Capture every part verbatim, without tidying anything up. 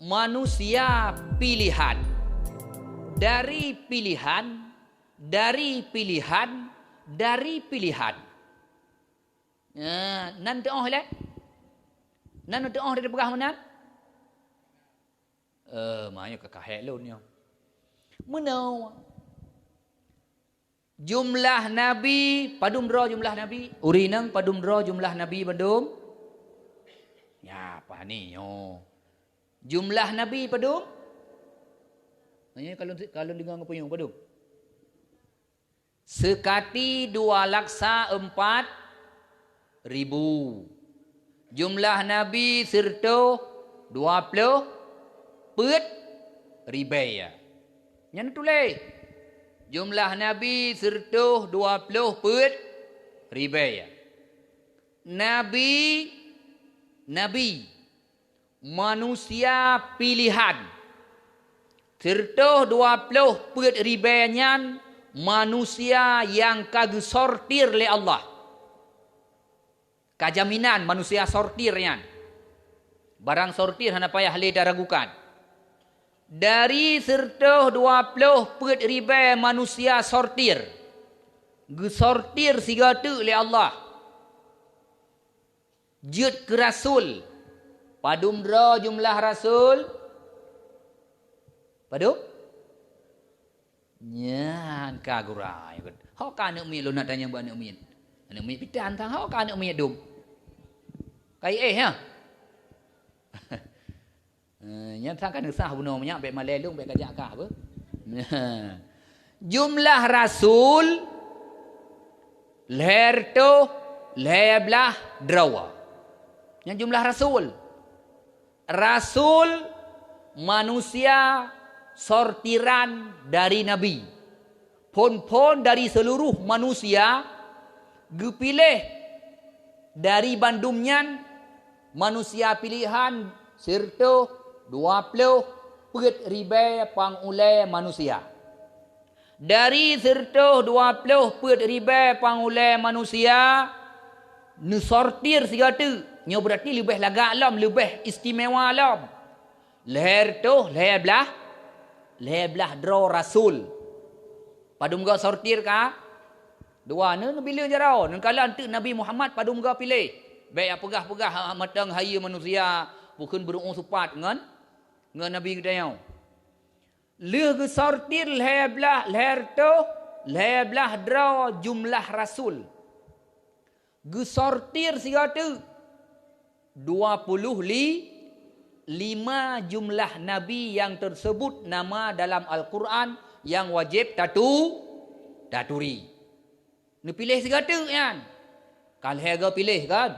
Manusia pilihan. Dari pilihan, dari pilihan, dari pilihan. Nah, nan teu'oh lé? Nan teu'oh dari peugah meunan? Eh, ma nyoe ka kahek lôn nyoe. Meunoe. Jumlah nabi, padum droe jumlah nabi? Ureueng inong, padum droe jumlah nabi bandum? Nyan, pané nyoe. Jumlah nabi padum? Nyan kalau, kalau deungoe ngon panyang padum? Seukati dua laksa empat ribu. Jumlah nabi sireutôh dua ploh peuet ribèe. Nyan tuléh. Jumlah nabi sireutôh dua ploh peuet ribèe. Nabi, nabi, manusia pilihan. Sireutôh dua ploh peuet ribèe nyan manusia nyang ka geusortir lé Allah. Ka jaminan manusia sortir nyan. Barang sortir hana payah lé diragukan. Dari sireutôh dua ploh peuet ribèe manusia sortir, geusortir sigoe teuk lé Allah. Jeuet keu rasul. Padum droe jumlah rasul? Padum? Nyan ka gura. Ho ka aneuk miet lôn na tanyong bak aneuk miet. Aneuk miet pih tan sang, ho ka aneuk miet dum. Ka éh, ha? Eh, nyan sang ka neusah bunoe, meunyo bèk malèe lôn, bèk kajak kah, beuh. Jumlah rasul lhèe reutôh lhèe blah droe. Nyan jumlah rasul. Rasul manusia sortiran dari nabi. Phon-phon dari seluruh manusia geupiléh dari bandum nyan manusia pilihan sireutôh dua ploh peuet ribèe pang ulèe manusia. Dari sireutôh dua ploh peuet ribèe pang ulèe manusia neusortir sigoe teuk, nyoe beurati leubeh lagak lom, leubeh istimewa lom. Lhèe reutôh lhèe blah, lhèe blah droe rasul. Padum goe sortir ka? Dua, neu-, neupiléh jaroe. Neukalon teuk Nabi Muhammad padum goe piléh. Bèk jak peugah-peugah ha-, mantong hayeue manusia, bukon beuru'ueng supat ngon, ngon Nabi geutanyoe. Lheueh geusortir lhèe blah, lhèe reutôh lhèe blah droe jumlah rasul. Geusortir sigoe teuk dua puluh li-, lima jumlah nabi nyang teuseubut nama dalam Al-Qur'an nyang wajéb tatu-, taturi. Neupiléh sigoe teuk nyan. Ka lhèe goe piléh kan?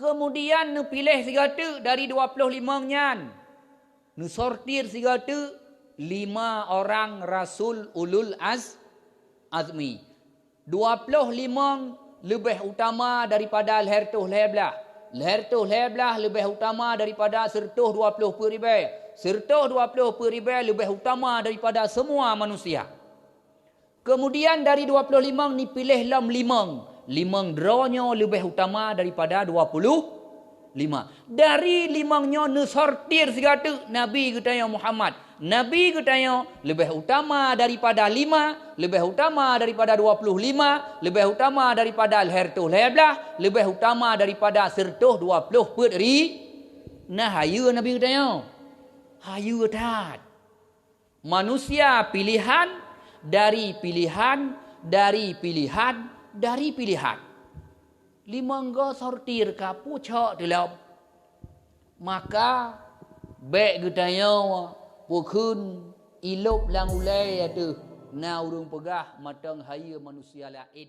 Keumudian neupiléh sigoe teuk dari dua ploh limong nyan. Neusortir sigoe teuk lima orang rasul ulul az-, azmi. Dua ploh limong leubeh utama daripada lhèe reutôh lhèe blah. Lhèe reutôh lhèe blah leubeh utama daripada sireutôh dua ploh peuet ribèe. Sireutôh dua ploh peuet ribèe leubeh utama daripada seumua manusia. Keumudian dari dua ploh limong neupiléh lom limong. Limong droe nyoe leubeh utama daripada dua puluh lima. Dari limong nyoe neusortir sigoe teuk Nabi geutanyoe Muhammad. Nabi geutanyoe leubeh utama daripada lima, leubeh utama daripada dua puluh lima, leubeh utama daripada lhèe reutôh lhèe blah, leubeh utama daripada sireutôh dua ploh peuet ri-, na hayeue Nabi geutanyoe. Hayeue that. Manusia pilihan dari pilihan dari pilihan dari pilihan. Limong goe sortir ka pucok teulom. Maka, bèk geutanyoe peukheun ilôb lam ulèe ateueh na ureueng peugah mantong hayeue manusia laén.